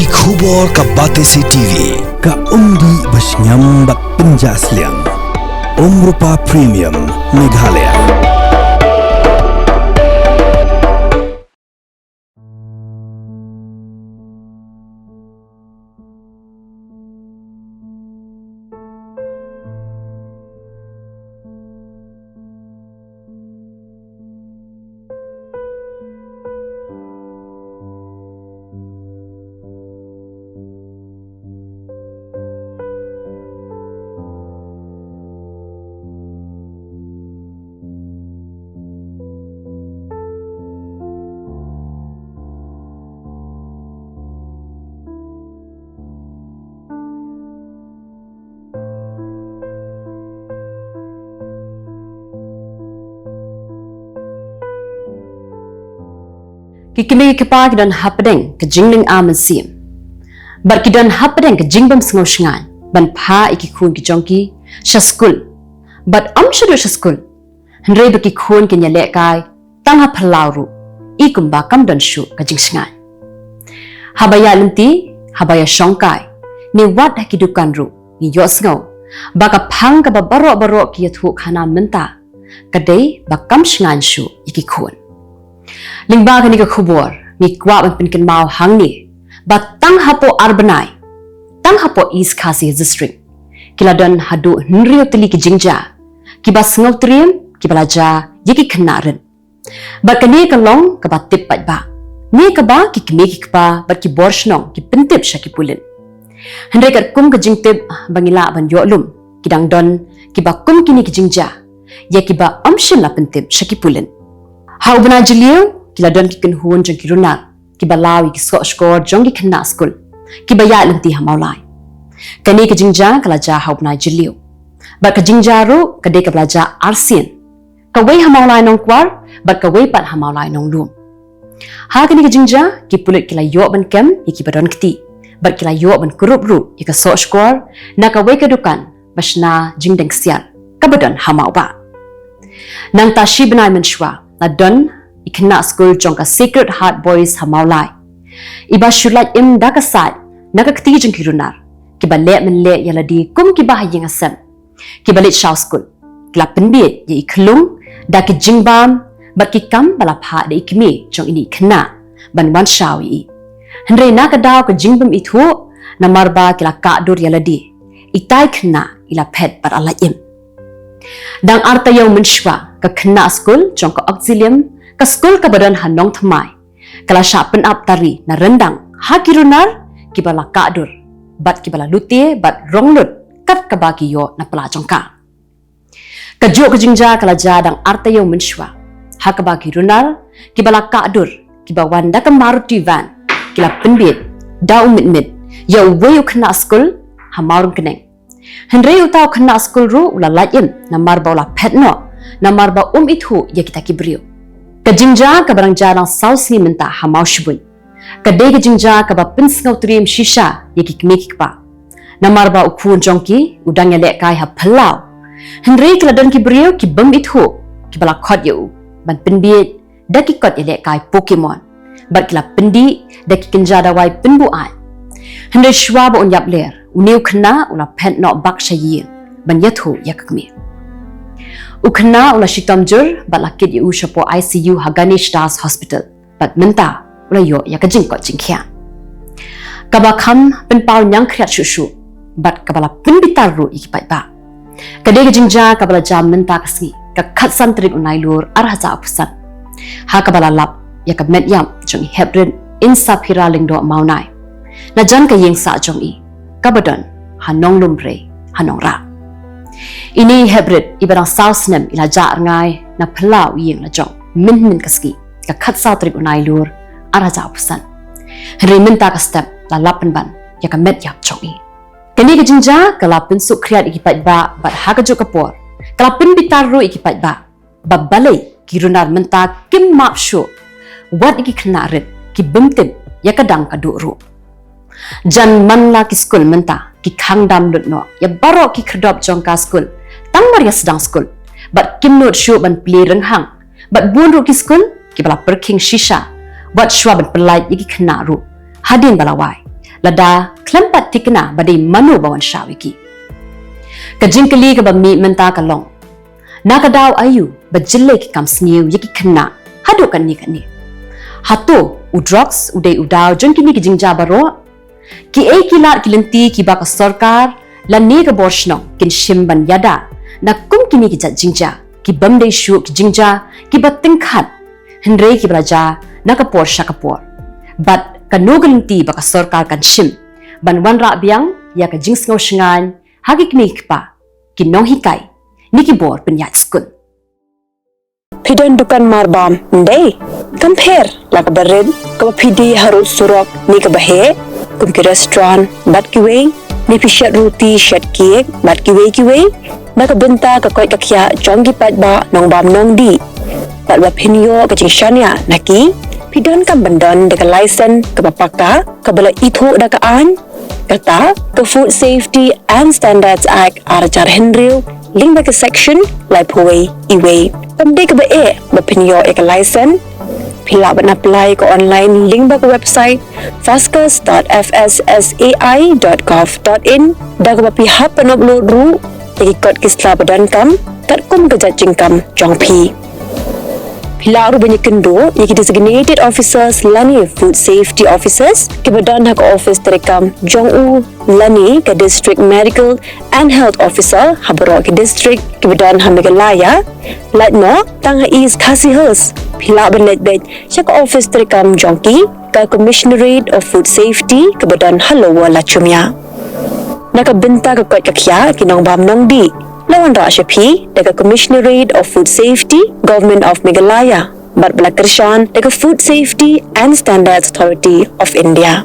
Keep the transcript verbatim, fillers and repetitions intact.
Ki khubor ka Batesi T V, ka umdih ba shngiam bad pynjah sliang. Umrupa Premium, Meghalaya. Ki kmie ki kpa ki don hapdeng ka jinglynga mynsiem, bad ki don hapdeng ka jingbym sngew shngaiñ ban phah ïa ki khun ki jong ki sha skul, bad ym shuh sha skul, hynrei ba ki khun kin ïalehkai tang ha phyllaw ruh, i kumba kam don shuh ka jingshngaiñ. Haba ïaid lynti, haba ïashongkai, ne wat ha ki dukan ruh, ngi ïohsngew ba ka phang kaba baroh baroh ki ïathuh khana mynta ka dei ba kam shngaiñ shuh ïa ki khun. Lyngba kane ka khubor, ngi kwah ban pynkynmaw hangne ba tang hapoh ar bnai, tang hapoh East Khasi District, ki la don haduh hynriew tylli ki jingjia kiba sngewtriem kiba la jia ïa ki khynnah rit. Bad kane ka long kaba tip paidbah, ne kaba ki kmie ki kpa bad ki bor shnong ki pyntip sha ki pulit. Hynrei katkum ka jingtip ba ngi lah ban ïoh lum, ki dang don kiba kum kine ki jingjia ïa kiba ym shym la pyntip sha ki pulit. Ha u bnai Jylliew, ki la don ki kynhun jong ki runar kiba law ïa ki soh shkor jong ki khynnah skul kiba ïaid lynti ha Mawlai. Kane ka jingjia ka la jia ha u bnai Jylliew, bad ka jingjia ruh ka dei kaba la jia arsien, kawei ha Mawlai Nongkwar bad kawei pat ha Mawlai Nonglum. Ha kane ka jingjia, ki pulit ki la ïoh ban kem ïa kiba don kti, bad ki la ïoh ban kurup ruh ïa ka soh shkor na kawei ka dukan ba shna jingdeng ksiar kaba don ha Mawbah. Nangta shi bnai mynshuwa, la don i khynnah skul jong ka Sacred Heart Boys ha Mawlai, iba shu lait im da ka sait na ka kti jong ki runar kiba leh mynleh ïa lade kum kiba ha ïing ha sem, kiba leit shaw skul, ki la pynbieit ïa i khyllung da ki jingbam bad ki kam ba la phah da i kmie jong ine i khynnah ban wan shaw ïa i. Hynrei na ka daw ka jingbym ithuh, namar ba ki la kahdur ïa lade, itai i khynnah i la phet bad la lait im. Dang ar taïew mynshuwa, ka khynnah skul jong ka Auxilium, ka skul kaba don ha Nongthymmai, ka la shah pynap tari na ryndang ha ki runar kiba la kahdur bad kiba la lute bad rong lut kat kaba ki ïoh na pla jong ka. Kajuh ka jingjia ka la jia dang ar taïew mynshuwa, ha kaba ki runar kiba la kahdur, kiba wan da ka Maruti van, ki la pynbieit da u mit mit ïa uwei u khynnah skul ha Mawryngkneng. Hynrei uta u khynnah skul ruh u la lait im namar ba u la phet noh, namar ba um ithuh ïa kita ki briew. Ka jingjia kaba dang jia dang saw sngi mynta ha Mawshbuit, ka dei ka jingjia kaba pynsngewtriem shisha ïa ki kmie ki kpa, namar ba u khun jong ki u dang ïalehkai ha phyllaw, hynrei ki la don ki briew ki bym ithuh kiba la khot ïa u ban pynbieit da ki kot ïalehkai Pokemon, bad ki la pyndih da ki kynja dawai pynbuaid. Hynrei shuwa ba un ïap ler, une u khynnah u la phet noh bak sha ïing ban ïathuh ïa ka kmie. U khynnah u la shitom jur bad la kit ïa u shapoh I C U ha Ganesh Das Hospital, bad mynta u la ïoh ïa ka jingkoit jingkhiah. Kaba kham pynpaw ñiangkhriat shuh shuh bad kaba la pynbitar ruh ïa ki paidbah, ka dei ka jingjia kaba la jia mynta ka sngi, ka khatsan tarik u Nailur ar hajar arphew san, ha kaba la lap ïa ka met ïap jong i Heprit Insaphira Lyngdoh Mawnai, na jan ka ïing sah jong i kaba don ha Nonglumrei ha Nongrah. Ine i Heprit iba dang saw snem i la jah rngai na phyllaw ïing la jong mynhynnin ka sngi, ka khatsaw tarik u Nailur ar hajar arphew san. Hynrei mynta ka step la lap pynban ïa ka met ïap jong i. Kane ka jingjia ka la pynsuk khriat ïa ki paidbah bad ha kajuh ka por ka la pynbitar ruh ïa ki paidbah ba balei ki runar mynta kim map shuh wat ïa ki khynnah rit ki bym tip ïa ka dang ka duh ruh. Jan man la ki skul mynta ki khang dam lut noh ïa baroh ki khyrdop jong ka skul tang mar ïa sdang skul, bad kim nud shuh ban plie rynghang, bad bun ruh ki skul kiba la pyrkhing shisha wat shuwa ban pyllait ïa ki khynnah ruh hadien ba la wai, lada khlem pat thikna ba dei mano ba wan shah ïa ki. Ka jingkylli kaba mih mynta ka long, na ka daw aïu ba jyllei ki kam sniew ïa ki khynnah haduh katne katne? Hato u drugs u dei u daw jong kine ki jingjia baroh? Kiei ki lad ki lynti kiba ka sorkar lane ka bor shnong kin shim ban ïada na kum kine ki jait jingjia kibym dei shuh ki jingjia kiba tyngkhat, hynrei kiba la jia na ka por sha ka por? Bad kano ka lynti ba ka sorkar kan shim ban wanrah biang ïa ka jingsngew shngaiñ ha ki kmie ki kpa, ki nonghikai ne ki bor pynïaid skul? Phi don dukan marbam, ym dei? Kam pher la kaba rit, kaba phi die harud surok ne kaba heh, kum ki restaurant bad kiwei, ne phi shet ruti shet cake bad kiwei kiwei, na ka bynta ka koit ka khiah jong ki paidbah nongbam nongdih? Bad ba phin ïoh ka jingshaniah na ki, phi donkam ban don da ka license kaba pakka, kaba la ithuh da ka aiñ, kata ka Food Safety and Standards Act ar hajar hynriew, lyngba ka section laiphew wei, iwei. Kam dei kaba eh ba phin ïoh ïa ka license? Phi lah ban apply ka online lyngba ka website fascus dot f s s a i dot gov dot in, da kaba phi hap ban upload ruh ïa ki kot ki sla ba donkam katkum ka jait jingkam jong phi. Phi lah ruh ban ïakynduh ïa ki designated officers lane food safety officers kiba don ha ka office treikam jong u lane ka district medical and health officer ha baroh ki district kiba don ha Meghalaya. Lait noh tang ha East Khasi Hills, phi lah ban leit beit sha ka office treikam jong ki, ka Commissionerate of Food Safety kaba don ha Lower Lachumia. Na ka bynta ka koit ka khiah ki nongbam nongdih, la wanrah sha phi da ka Commissionerate of Food Safety, Government of Meghalaya, bad ba la kyrshan da ka Food Safety and Standards Authority of India.